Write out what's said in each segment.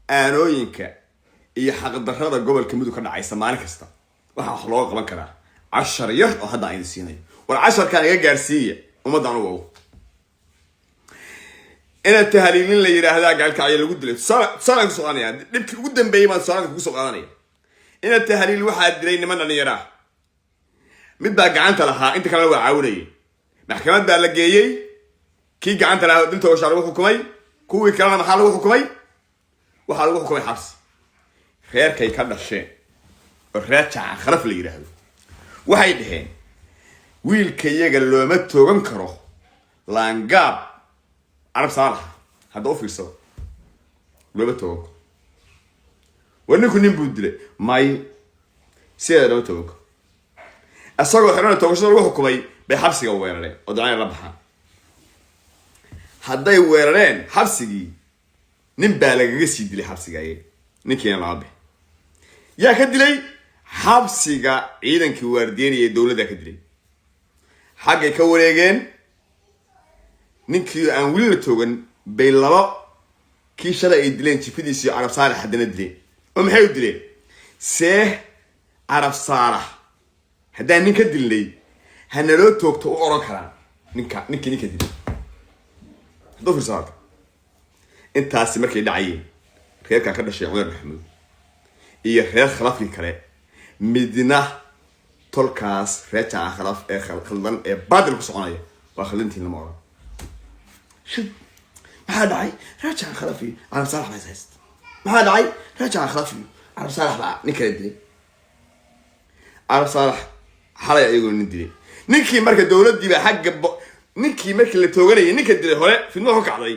Aanooyinka iyo xaqdarrada gobolka Mudug ka dhacaysa maalin kasta waxaa wax looga qaban karaa cashar yar oo hadda aan idin siinayo. War casharkaan iga gaarsiiya ummadda anugu ogo. Inaad Tahaliilin la yidhaahdaa Gaalkacyo lagu dilay. Tusaalaan kusoo qaadanaya, dhibkii ugu dambeeyey baan tusaalaan kugu soo qaadanaya. Inaad Tahaliil waxaa dilay niman dhallinyaraa. Mid baa gacanta lahaa, inta kalena waa caawinayay. Maxkamad baa la geeyey. Kii gacanta lahaa dil toogashaa lagu xukumay. Kuwii kalena maxaa lagu xukumay? Waxaa lagu xukumay xabsi. Reerkay ka dhasheen oo reer Jaca Kharaf la yidhaahdo waxay dhaheen, "Wiilka iyaga looma toogan karo laangaab Carab Saalax." Hadda u fiirsado, looma toogan karo. War ninku nin buu dilay, may, sideeda looma toogan karo. Isagoo xirana toogashada lagu xukumay bay xabsiga weerareen oo dabcan la baxaan. Hadday weerareen xabsigii, nin baa lagaga sii dilay xabsiga ayaga. Ninkiina lama bix. Yaa ka dilay xabsiga? Ciidankii waardiyanaya dowladda ka dilay. Xaggay ka wareegeen. Ninkii aan weli la toogan bay laba kii shalay ay dileen jifidiisiyo Carab Saalax haddana dileen. Oo maxay u dileen? See Carab Saalax haddaan nin ka dilnay hanaloo toogto u oran karaan ninka ninkii ninka dilay? Hadduu fiirso halka, intaasi markay dhacayeen, reerkan ka dhashay Cumar Maxamuud iyo reer Khalafkii kale midna tolkaas reer Jaca Khalaf ee khaldan ee baadil ku soconaya waa khaldantiin lama oran. Shib. Maxaa dhacay? Reer Jaca Khalaf iyo Carab Saalax baa is haysta. Maxaa dhacay? Reer Jaca Khalaf iyo Carab Saalax baa nin kala dilay. Carab Saalax xalay ayagoo nin dilay. Ninkii marka dowladdiiba xagga ninkii markii la tooganayay ninka dilay hore fidmo ka kacday.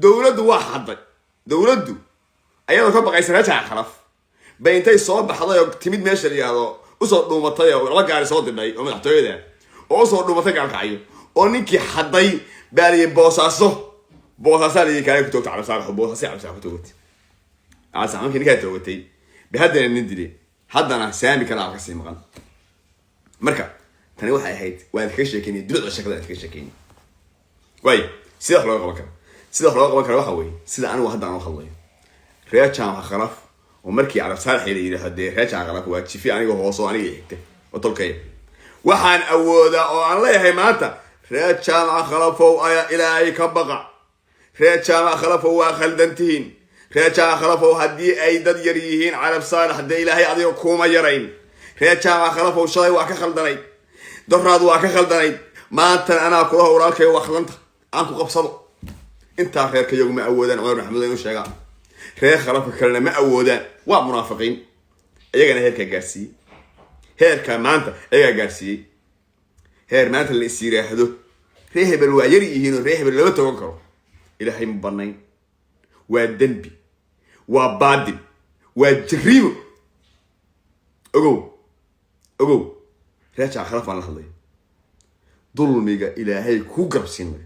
Dowladdu waa xaday. Dowladdu ayadoo ka baqaysa reer Jaca Khalaf bay intay soo baxday oo timid meesha la yihahdo, usoo dhuumatay oo laba gaari soo didhay oo madaxtooyada oo usoo dhuumatay Gaalkacyo, oo ninkii xaday baa layihi Boosaaso. Boosaasaa layihi, kaale ku toogta Carab Saalax. Oo Boosaaso Carab Saalax ku toogatay. Carab Saalax markii ninkaa toogatay bay haddana nin dilay, haddana saami kale aa kasii maqan. Marka tani waxay ahayd waan kaga sheekeynay dulucda sheekada aan kaga sheekeynay. Waayo, sida wax looga qaban kara, sida wax looga qaban kara waxa weeye sida anigu hadda aan u hadlayo. Reer Jaamaca Khalaf oo markii Carab Saalax la yidhaahdo, dee reer Jaamaca Khalaf waa jifi aniga hoos oo aniga xigta oo tolkaya. Waxaan awoodaa oo aan leeyahay maanta, reer Jaamaca Khalafow, ayaa Ilaahay ka baqa. Reer Jaamaca Khalafow, waa khaldantihiin. Reer Jaamaca Khalafow, haddii ay dad yar yihiin Carab Saalax, dee Ilaahay adiga kuuma yarayn. Reer Jaamaca Khalafow, shalay waa ka khaldanayd, doraad waa ka khaldanayd, maantana anaa kulaha walaalkay waa khaldanta, aan ku qabsado. Intaa reerka iyagu ma awoodaan Cumar Maxamuud inuu sheegaa. Reer Khalafka kalena ma awoodaan, waa munaafiqiin. Iyagana heerkaa gaarsiiyey, heerkaa maanta ayagaa gaarsiiyey, heer maanta la is yiraahdo reer hebel waa yar yihiin oo reer hebel lama togan karo. Ilaahay ma banayn. Waa dembi, waa baadil, waa jariimo. Ogow, ogow, reer Jaca Khalaf baan la hadlaya. Dulmiga Ilaahay kuu garabsiin mayo.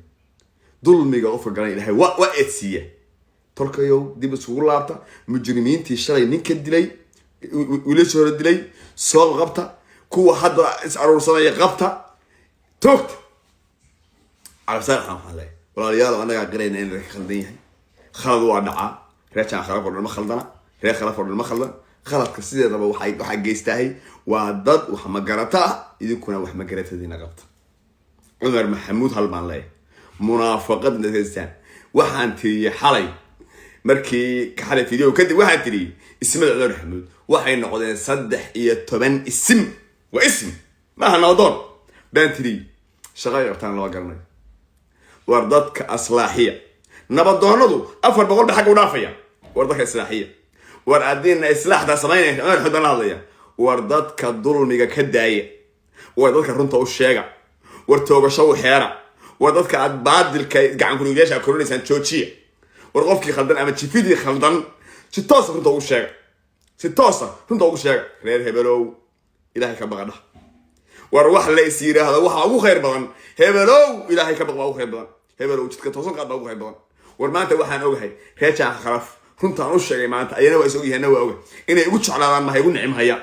Dulmiga qofka galan Ilaahay waa eedsiiya. Tolkayow, dib isugu laabta. Mujrimiintii shalay ninka dilay, wiilasha hore dilay, soo qabta. Kuwa hadda is aruursanaya qabta, toogta. Carabsaalaxan waxaan leeyahay, walaalayaal, annagaa qirayna in laga khaldan yahay. Khalad waa dhacaa. Reer Jaan Khalaf oo dhan ma khaldana, reer Khalaf oo dhan ma khaldan. Khaladka sideedaba waxaa geystahay waa dad wax magarata ah. Idinkuna wax magaratadiina qabta. Cumar Maxamuud hal baan leeyahay, munaafaqad nageystaan. Waxaan tiriyey xalay, markii xalay video kadib waxaan tiriyey ismada Cumar Maxamuud waxay noqdeen 13 isim. Waa ism, maaha nabadoon baan tiriyey. Shaqa ay qabtaan lama garanayo. War dadka aslaaxiya. Nabadoonadu 400 ba xagga u dhaafaya. War dadka islaaxiya. War addiina islaaxdaa samaynaysa, Cumar Maxamuud baan la hadlaya. War dadka dulmiga ka daaya. War dadka runta u sheega. War toogasho u xeera. War dadka aad baadilka gacan kunuugyaasha korinaysaan joojiya. War qofkii khaldan ama jifidii khaldan si toosa runta ugu sheega, si toosa runta ugu sheega. Reer hebelow, Ilaahay ka baqadha. War wax la is yiraahdo waxa ugu khayr badan, hebelow Ilaahay ka baq baa ugu khayr badan, hebelow jidka toosan qaad baa ugu khayr badan. War maanta waxaan ogahay reer Jaanka Khalaf runtaan u sheegay maanta, ayana waa is ogyahay, na waa ogahay inay igu jeclaadaan maha igu nicmhaya,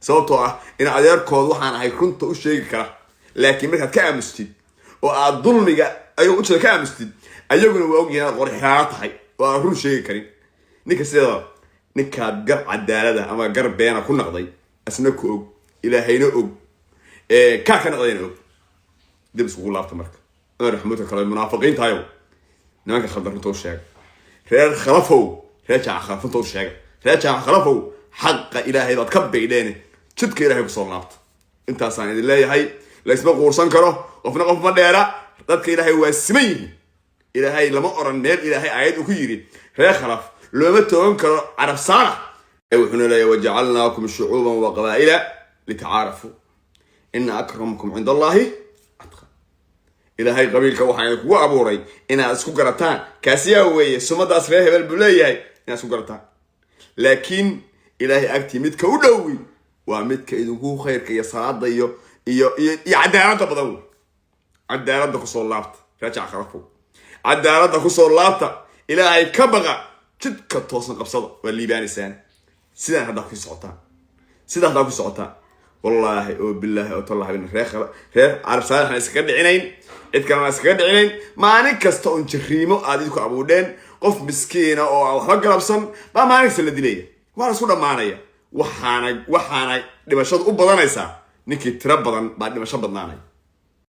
sababtoo ah in adeerkood waxaan ahay runta u sheegi kara. Laakiin markaad ka aamustid oo aad dulmiga ayagoo ujeeda ka aamustid, ayaguna waa ogyihin inaad qorxaaro tahay oo aan run sheegi karin. Ninka sideedaba Ninkaad gar cadaalada ama gar beena ku naqday, asna ku og, Ilaahayna og, kaa ka naqdayna og. Dib iskugu laabta. Marka Cumar Maxamuudka kale, munaafiqiintahayow, nimanka khaldan runta u sheega. Reer Khalafow, reer Jaaca Khalaf, runta u sheega. Reer Jaaca Khalafow, xaqa Ilaahay baad ka baydheene, jidka Ilahay kusoo laabta. Intaasaan idin leeyahay. Laysma quursan karo, qofna qof ma dheera. Dadka Ilaahay waa siman yihiin. Ilaahay lama oran meel Ilaahay aayad uu ku yidhi reer Khalaf looma toogan karo Carab Saalax. Wuxuuna leeyahay: "Wajacalnaakum shucuuban wa qabaa'ila litacaarafuu, ina akramakum cinda Allahi atqa." Ilaahay qabiilka waxaa idinkugu abuuray inaad isku garataan. Kaasiyaa weeye, sumadaas reer hebel buu leeyahay, inaad isku garataan. Laakiin Ilaahay agtii midka u dhowi waa midka idinku khayrka iyo salaada iyo cadaaladda badan wey. Cadaaladda kusoo laabta, raajac Khalafow, cadaaladda kusoo laabta. Ilaahay ka baqa, jidka toosan qabsada, waa liibaanaysaan. Sidaan haddaa ku socotaan, sidaan haddaa ku socotaan, wallaahi oo bilaahi oo tallahi bin reer Carab Saalaxna iskaga dhicinayn, cid kalena iskaga dhicinayn. Maalin kasta un jariimo aad idinku abuudheen, qof miskiina oo aan waxba galabsan baa maalin kasta la dilaya, waa la isku dhammaanaya. Waxaana dhimashadu u badanaysaa ninkii tiro badan baa dhimasho badnaanaya.